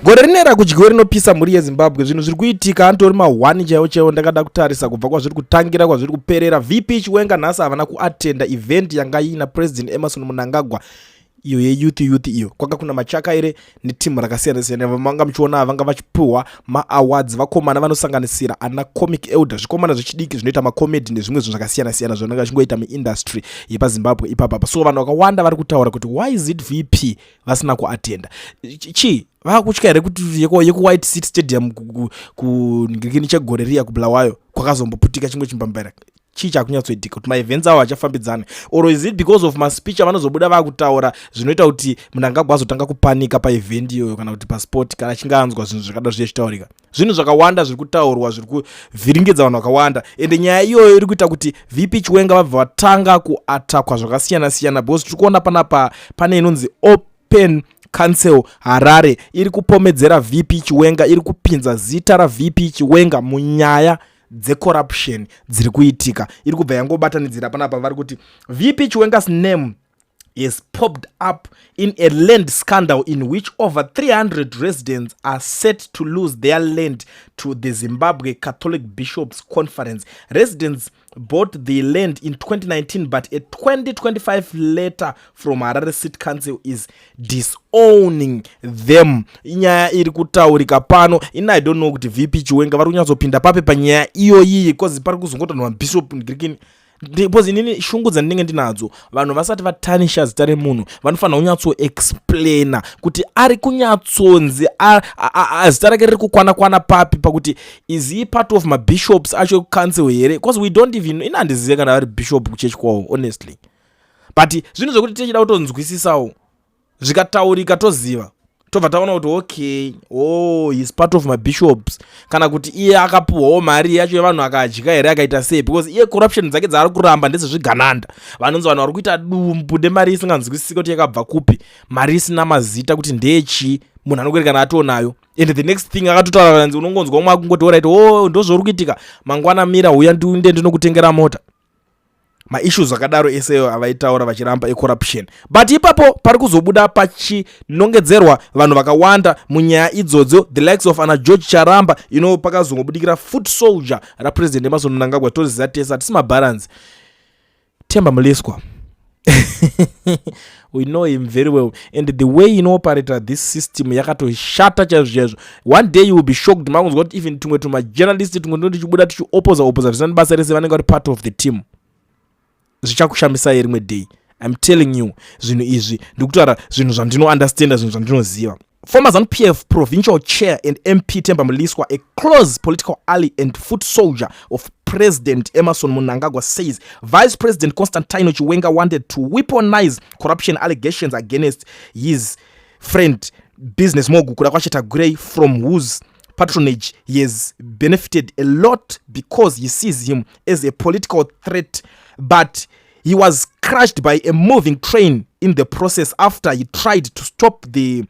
Gore rinera kudyiwe rinopisa mhuri yeZimbabwe. Zvinhu zviri kuitika antori mahwani chaiwo chaiwo. Ndakada kutarisa kubva kwazviri kutangira kwazviri kuperera. VP Chiwenga nhasi havana kuatenda event yanga iina President Emmerson Mnangagwa, iyo yeyouth youth iyo. Kwanga kuna machakaire netimu rakasiyana siyana vamanga muchiona, vanga vachipiwa maawards vakomana vanosanganisira ana Comic Elder, zvikomana zvechidiki zvinoita macomedy nezvimwe zvinhu zvakasiyana siyana zvanenge vachingoita muindustry yepaZimbabwe ipapapa. So vanhu vakawanda vari kutaura kuti why is it VP vasina kuatenda? Chii, vakutya here kuti yekuWhite City Stadium kungirikini chegore riya kuBulawayo kwakazomboputika chimwe chimbambaira? Chii chakunyatsoitika kuti maevents avo achafambidzana? Or is it because of maspeech avanozobuda vakutaura zvinoita kuti Mnangagwa azotanga kupanika paevent iyoyo, kana kuti pasport, kana achinge anzwa zvinhu zvakada zvichitaurika? Zvinhu zvakawanda zviri kutaurwa zviri kuvhiringidza vanhu vakawanda, ende nyaya iyoyo iri kuita kuti VP Chiwenga vabva vatanga kuatakwa zvakasiyana siyana, because tiri kuona panapa pane inonzi Open Council Harare iri kupomedzera VP Chiwenga, iri kupinza zita raVP Chiwenga munyaya dzecorruption dziri kuitika. Iri kubva yangobatanidzira panapa, vari kuti VP Chiwenga's name has popped up in a land scandal in which over 300 residents are set to lose their land to the Zimbabwe Catholic Bishops Conference. Residents bought the land in 2019, but a 2025 letter from Harare City Council is disowning them. Inyaya iri kutaurika pano. Ini I don't know kuti VP Chiwenga vari kunyatsopinda papi panyaya iyoyiyi, because pari kuzongotanhwa bishop ngirikini, because inini shungu dzandinenge ndinadzo, vanhu vasati vatanisha zita remunhu vanofanira kunyatsoexplaina kuti ari kunyatsonzi zita rake riri kukwana kwana papi, pakuti is he part of mabishops acho ekucouncil here? Because we don't even, ini handizive kana vari bishop kuchechi kwavo, honestly. But zvinhu zvekuti tichida kutonzwisisawo, zvikataurika toziva, tobva taona kuti okay, oh, he's part of mabishops, kana kuti iye akapuhwawo mari yacho yevanhu akadya here, akaita sei? Because iye corruption dzake dzaari kuramba ndezvezvigananda. Vanonzi vanhu vari kuita dumbu nemari isinganzwisisiki kuti yakabva kupi, mari isina mazita kuti ndeyechii. Munhu anongori kana atonayo, and the next thing akatotaura kanzi unongonzwa umwe akungoti, "Alright, oh, ndozvori kuitika, mangwana mira, uya ndiunde ndinokutengera mota." Maissues akadaro eseyo avaitaura vachiramba ecorruption, but ipapo pari kuzobuda pachinongedzerwa vanhu vakawanda munyaya idzodzo, the likes of ana George Charamba. Pakazongobudikira foot soldier raPresident Emmerson Mnangagwa, toziva tese, hatisi mabalance, Temba Mliswa. We know him very well, and the way inooperata this system yakatoshata chaizvo chaizvo. One day you will be shocked makunzwa kuti even tumwe tumajournalist tumwe ndo tichibuda tichioposa oposa zvisina basa rese, vanenge vari part of the team. Zvichakushamisai rimwe day, I'm telling you. Zvinhu izvi ndikutaura zvinhu zvandinounderstanda, zvinhu zvandinoziva. Former ZANU-PF provincial chair and MP Temba Mliswa, a close political ally and foot soldier of President Emmerson Mnangagwa, says Vice President Constantino Chiwenga wanted to weaponize corruption allegations against his friend, business mogul Kudakwashe Tagwirei, from whose patronage he has benefited a lot, because he sees him as a political threat. But he was crushed by a moving train in the process after he tried to stop the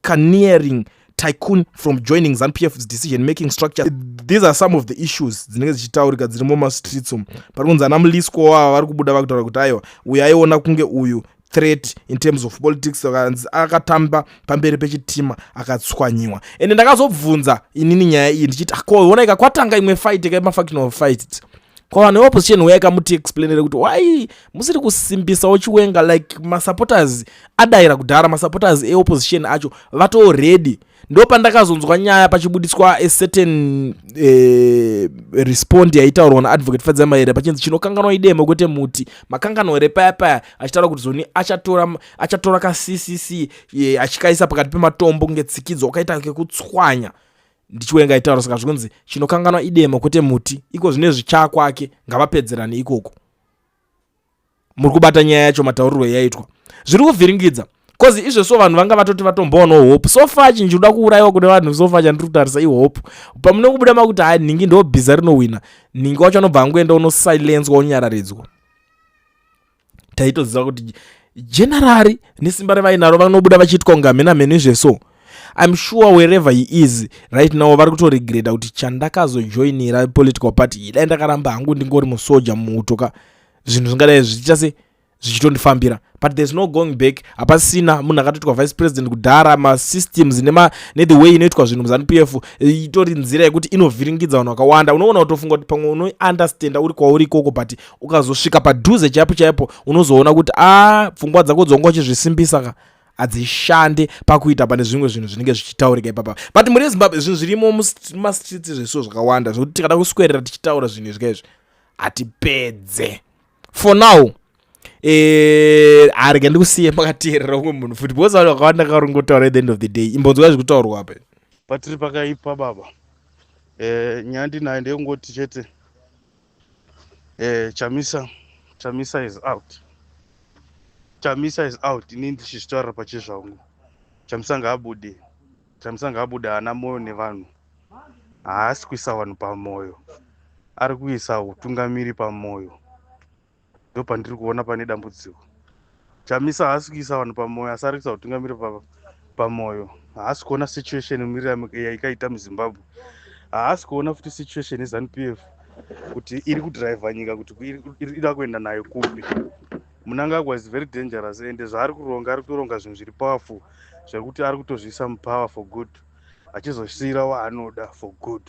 buccaneering tycoon from joining ZANU-PF's decision making structure. These are some of the issues dzinenge dzichitaurika dziri mumastreets umu. Pari kunzi ana Mliswa wava vari kubuda vakutaura kuti aiwa, uyu aiona kunge uyu threat in terms of politics, akanzi akatamba pamberi pechitima akatswanyiwa. Ende ndakazobvunza inini nyaya iyi ndichiti, "Ko kwatanga imwe fight kaimafactional fight kwa vanhu veopposition, uyai kamuti explainere kuti why musiri kusimbisawo Chiwenga?" Like masupporters adayira kudhara, masupporters eopposition acho vato ready. Ndo pandakazonzwa nyaya pachibudiswa a certain respond yaitaurwa naAdvocate Fadza Mahere, pachinzi chinokanganwa idemo kwete muti. Makanganwa here paya paya achitaura kuti zoni achatora kaCCC achikaisa pakati pematombo kunge tsikidzo, wakaita kekutswanya ndiChiwenga aitaura. Saka zvikunzi chinokanganwa idemo kwete muti. Iko zvine zvichaa kwake, ngavapedzerane ikoko. Muri kubata nyaya yacho mataurirwo yaitwa, zviri kuvhiringidza, 'cause izvesvo vanhu vanga vatoti vatomboonawo hope. So far chinhu chinoda kuurayiwa kune vanhu so far chandiri kutarisa ihope. Pamune kubuda makuti hai, nhingi ndo bhiza rinowina, nhingi wacho anobva angoenda unosilenswa, unyararidzwa. Taitoziva kuti generari nesimba revainaro vanobuda vachiitwa kunge hamena mheno izveso. I'm sure wherever he is right now, vari kutoregreta kuti chandakazojoinira political party iyi, dai ndakaramba hangu ndingori musoja muuto ka, zvinhu zvingadai zvichiita se zvichitondifambira. But there's no going back. Hapasina munhu akatoitwa vice president kudhara. Masystems nethe way inoitwa zvinhu muZANU PF itori nzira yekuti inovhiringidza vanhu vakawanda. Unoona kutofunga kuti pamwe unounderstanda uri kwauri ikoko, but ukazosvika padhuze chaipo chaipo, unozoona kuti a pfungwa dzako dzonga uchizvisimbisa ka, hadzishande pakuita pane zvimwe zvinhu zvinenge zvichitaurika ipapa. But muri Zimbabwe, zvinhu zvirimo mumastreets zvesiwo zvakawanda zvekuti tikada kuswerera tichitaura zvinhu izvi kaizvi, hatipedze. For now, arege ndikusiye makateerera umwe munhu futi, because vanhu vakawanda karingotaura. At the end of the day, imbonzwa zvekutaurwa apa. Patiri pakaipa, baba. Nyaya ndinayo ndeyekungoti chete Chamisa, Chamisa is out. Chamisa is out. Ini ndichizvitaurira pachezvangu, Chamisa ngaabude. Chamisa ngaabude. Haana mwoyo nevanhu, haasi kuisa vanhu pamwoyo, ari kuisa utungamiri pamwoyo. Ndo pandiri kuona pane dambudziko. Chamisa haasi kuisa vanhu pamwoyo, asi ari kuisa utungamiri pamwoyo. Haasi kuona situation mirira yaikaita muZimbabwe. Haasi kuona futi situation yeZANU PF kuti iri kudhiraivha nyika, kuti ida kuenda nayo kupi. Mnangagwa is very dangerous, ende zvaari kuronga, ari kutoronga zvinhu zviri powerful, zvekuti ari kutozviisa mupower for good, achizosiyira waanoda for good.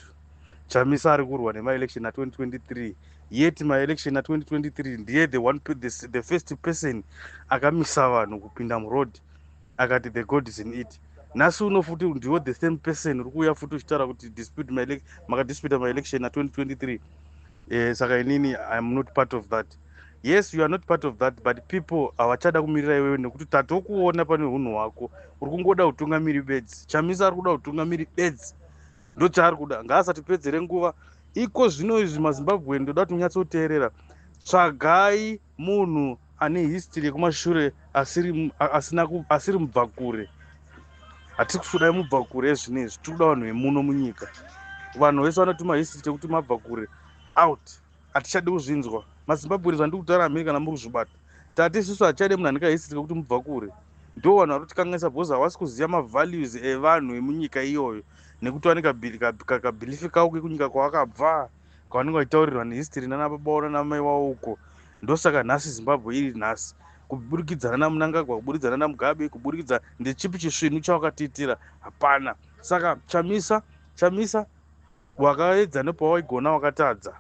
Chamisa ari kurwa nemaelection a2023, yet maelection a2023 ndiye the one, the first person akamisa vanhu kupinda muroad, akati the God is in it. Nhasi uno futi ndiwo the same person uri kuuya futi uchitaura kuti dispute, makadisputa maelection a2023. Saka inini I am not part of that. Yes, you are not part of that, but people havachada kumirira iwewe, nekuti tatokuona pane unhu hwako, uri kungoda utungamiri bedzi. Chamisa ari kuda utungamiri bedzi, ndo chaari kuda. Ngaasatipedzere nguva iko zvino izvi. MaZimbabwe, ndoda kuti munyatsoteerera. Tsvagai munhu ane history yekumashure, asiri mubvakure. Hatisi kusudai mubvakure ezvinezvi, tiri kuda vanhu vemuno munyika. Vanhu vese vanotuma history tekuti mabvakure, out. Hatichadi kuzvinzwa. MaZimbabwe, zvandiri kutaura mhiri, kana muri kuzvibata, tati isusu hatichade munhu aneka history kekuti mubvakure. Ndo vanhu vari kutikanganisa, because havasi kuziva mavalues evanhu emunyika iyoyo, nekuti vane kabelief kavo kekunyika kwavakabva, kwavanenge vachitaurirwa nehistory nana baba vavo nanamai vavo uko. Ndosaka nhasi Zimbabwe iri nhasi, kuburikidzana naMnangagwa, kuburikidzana naMugabe, kuburikidza ndechipi chisvinu chavakatiitira? Hapana. Saka Chamisa, Chamisa, wakaedza nepawaigona, wakatadza.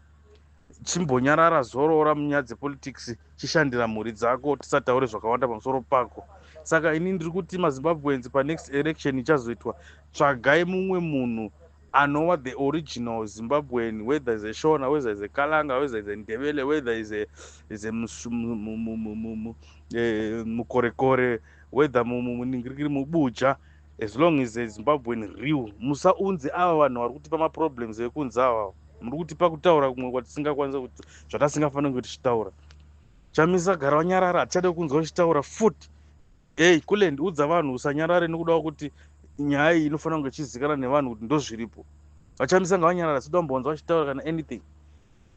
Chimbonyarara, zorora munyaya dzepolitics, chishandira mhuri dzako, tisataure zvakawanda pamusoro pako. Saka ini ndiri kuti, maZimbabweans, panext election ichazoitwa, tsvagai mumwe munhu anova the original Zimbabwean, whether is a Shona, whether is a Kalanga, whether is a Ndebele, whether is a Mukorekore, whether muningirikiri muBuja, as long as a Zimbabwean real. Musaunze ava vanhu vari kutipa maproblems ekunze ava. Muri kutipa kutaura kumwe kwatisingakwanisa kuti zvatasingafaniri kuti tichitaura. Chamisa, gara wanyarara, hatichade kunzwa uchitaura futi. Ei kulendi, udza vanhu, usanyarare nekuda kuti nyaya iyi inofanira kunge ichizikanwa nevanhu kuti ndo zviripo. VaChamisa ngavanyarara, sida kumbonzwa vachitaura kana anything.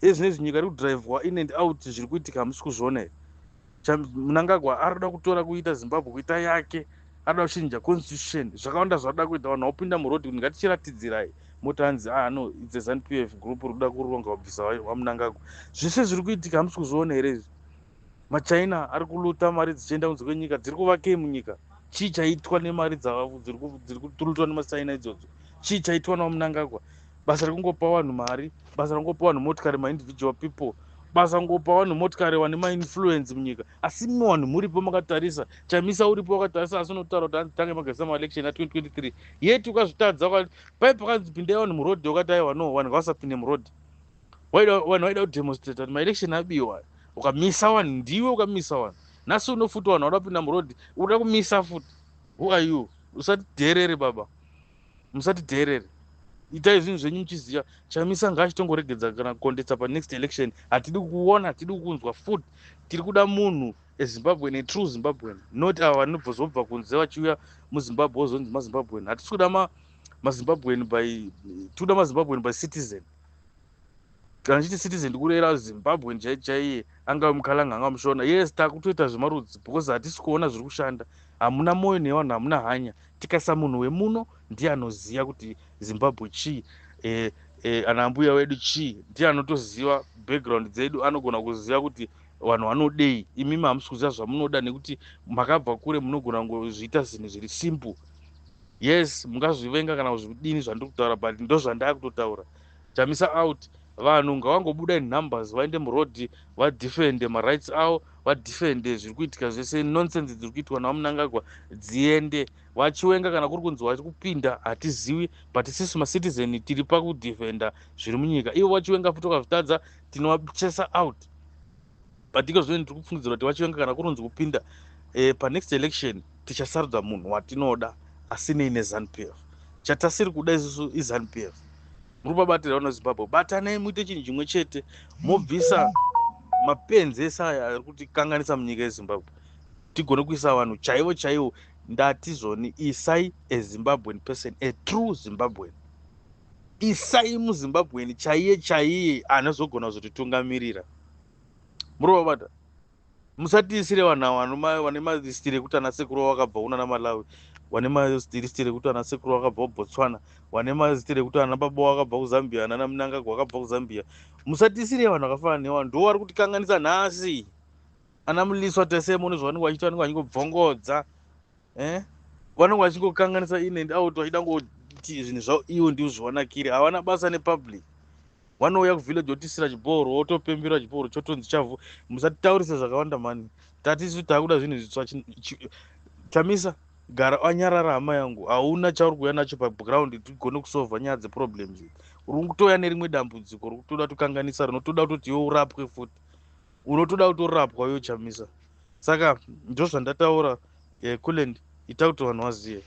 Ezvinezvi nyika iri kudhiraivhwa in and out. Zviri kuitika hamusi kuzviona here? Mnangagwa ari kuda kutora kuita Zimbabwe kuita yake, arida kuchinja constitution, zvakawanda zvaada kuita. Vanhu vapinda murodhi kuti ngatichiratidzirai, moti hanzi, "Ah no, it's a ZANU PF group uri kuda kuronga kubvisa vaMnangagwa." Zvese zviri kuitika hamusi kuzviona here izvi? MaChina ari kuluta mari dzichienda kunze kwenyika. Dziri kuvakei munyika? Chii chaitwa nemari dziri kuturutwa nemaChina idzodzo? Chii chaitwa naMnangagwa? Basa rekungopa vanhu mari, basa rekungopa vanhu motikari, maindividual people, basa kungopa vanhu motikari vane mainfluence munyika. Asi imi vanhu muripo makatarisa. Chamisa uripo wakatarisa, asi unotaura kuti hanzi tange magadzisa maelection a2023, yet ukazvitadza. Pai pakanzi pindai vanhu murodhi, wakati aiwa, no, vanhu ngavasapinde murodhi. Vanhu vaida kudemonstrata kuti maelection abiwa, ukamisa vanhu. Ndiwe ukamisa vanhu. Nhasi uno futi vanhu vada kupinda murodhi, uda kumisa futi. Who are you? Usatidherere, baba, musatidherere. Itai zvinhu zvenyu muchiziva. Chamisa ngaachitongoregedza kana kucontesta panext election. Hatidi kuona, hatidi kunzwa futi. Tiri kuda munhu eZimbabwean, atrue Zimbabwean, not ava vanobvozobva kunze vachiuya muZimbabwe wozonzi maZimbabwean. Hatisi kuda maZimbabwean by, tikuda maZimbabwean by citizen. Kana chiti citizen, ndikureva Zimbabwean chai chaiye, angave muKalanga, angave muShona. Yes, takutoita zvemarudzi because hatisi kuona zviri kushanda. Hamuna mwoyo nevanhu, hamuna hanya. Tikaisa munhu wemuno ndiye anoziva kuti Zimbabwe chii, ana ambuya wedu chii, ndiye anotoziva background dzedu, anogona kuziva kuti vanhu vanodei. Imimi hamusi kuziva zvamunoda nekuti makabva kure. Munogona kungozviita zvinhu zviri simple. Yes, mungazvivenga kana kuzvidini zvandiri kutaura, but ndo zvandaa kutotaura. Chamisa out. Vanhu ngavangobuda in numbers, vaende murodhi, vadefende marights avo, vadefende zviri kuitika zvese. Nonsense dziri kuitwa naVaMnangagwa dziende. VaChiwenga kana kuri kunzi vari kupinda, hatizivi, but isusu macitizen tiri pakudefenda zviri munyika. Ivo VaChiwenga futi vakazvitadza, tinovachesa out. But iko zvino tiri kufungidzira kuti VaChiwenga kana kuri kunzi kupinda, panext election tichasarudza munhu watinoda asinei neZANU PF. Chatasiri kuda isusu iZANU PF. Muri kubabatira vana Zimbabwe, batanai muite chinhu chimwe chete, mobvisa mapenzi ese aya ari kutikanganisa munyika yeZimbabwe, tigone kuisa vanhu chaivo chaivo. Ndati zvoni, isai a Zimbabwean person, a true Zimbabwean. Isai muZimbabwean chaiye chaiye anozogona kuzotitungamirira. Muri vabata, musatiisire vanhu ava vane mazistiri ekuti ana sekuru vakabva kuna naMalawi, vane mazistiristiri ekuti ana sekuru vakabva kuBotswana, vane mazistiri ekuti ana baba vakabva kuZambia, nana Mnangagwa vakabva kuZambia. Musatiisire vanhu vakafanana nevanhu, ndo vari kutikanganisa nhasi. Ana Muliswa Tesemo nezvavanenge vachiita, vanenge vachingobvongodza, vanenge vachingokanganisa in and out, vachida ngoti zvinhu zvavo ivo ndivo zvivanakire. Havana basa nepublic. Vanouya kuvillage votisira chibhoro, wotopembera chibhoro chotonzi chavhu. Musatitaurisa zvakawanda mani. Tati isu taakuda zvinhu zvitsva. Chamisa, gara anyarara hama yangu. Hauna chauri kuuya nacho paground tigone kusolva nyaya dzeproblems. Uri kutouya nerimwe dambudziko ri kutoda kutokanganisa, rinotoda kutoti iwe urapwe futi. Unotoda kutorapwa iwe, Chamisa. Saka ndo zvandataura. Kuland, ita kuti vanhu vazive.